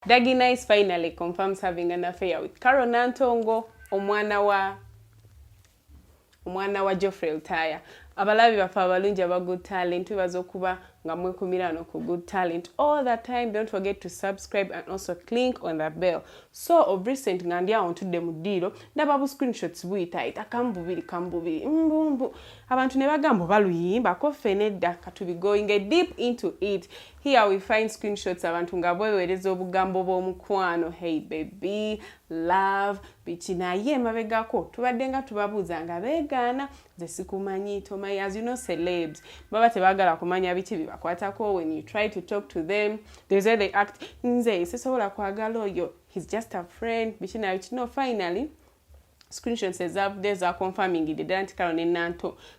Daggy Nice finally confirms having an affair with Carol Nantongo, omwana wa Geoffrey Lutaaya. Abalabi baffe abalungi aba Good Talent, twebaza okuba nga mwekumira wano ku Good Talent all the time. Don't forget to subscribe and also click on the bell. So of recent nga ndi awo ntudde mu ddiiro, ndaba bu screenshots buyitaayita kamu bubiri, kamu bubiri, mbumbu abantu ne bagamba baluyimbako ffe nedda. Katubi going deep into it. Here we find screenshots, abantu nga bweweereza obugambo bw'omukwano, "Hey baby, love," biki. Naye emabegako tubadde nga tubabuuza nga beegaana, "Nze sikumanyi, tomanyi." As you know, celebs baba tebaagala kumanya biki bibakwatako. When you try to talk to them, there's where they act, "Nze sisobola kwagala oyo, he's just a friend," biki na biki. No, finally screenshots ezavudde zaconfirmingidde ddala nti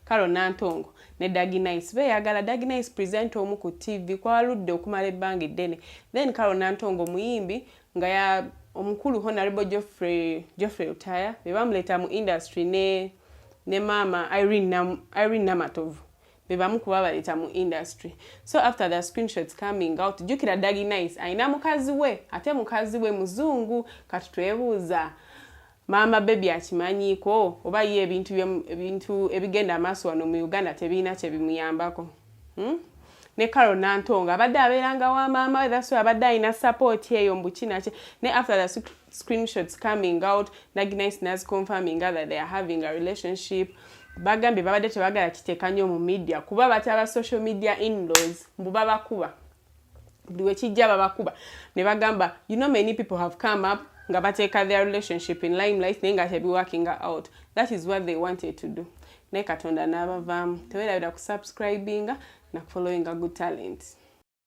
Carol Nantongo ne Daggy Nice beeyagala. Daggy Nice presenter omu ku TV kwaludde okumala ebbanga eddene. Then Carol Nantongo muyimbi nga ya omukulu Honorable Geoffrey Lutaaya be bamuleeta mu industry ne maama Irene Namatovu, be bamu kuba baleeta mu industry. So after the screenshots coming out, jjukira Daggy Nice alina mukazi we, ate mukazi we muzungu. Kati twebuuza, maama baby akimanyiiko oba ye ebintu ebigenda amaaso wano mu Uganda tebirina kyebimuyambako, Ne Carol Nantongo abadde abeeranga wa maama we, that's why abadde alina support eyo mbukinaki. Ne after the screenshots coming out, Daggy Nice naziconfirming that they are having a relationship. Bagambye babadde tebagala kiteeka nnyo mu media kuba bataba social media inlaws mbu babakuba buli wekijja, babakuba ne bagamba, you know, many people have come up nga bateeka their relationship in limelight naye nga tebiworking out. That is what they wanted to do, naye Katonda n'abavaamu. Teweerabira kusubscribinga na kufollowinga Good Talent.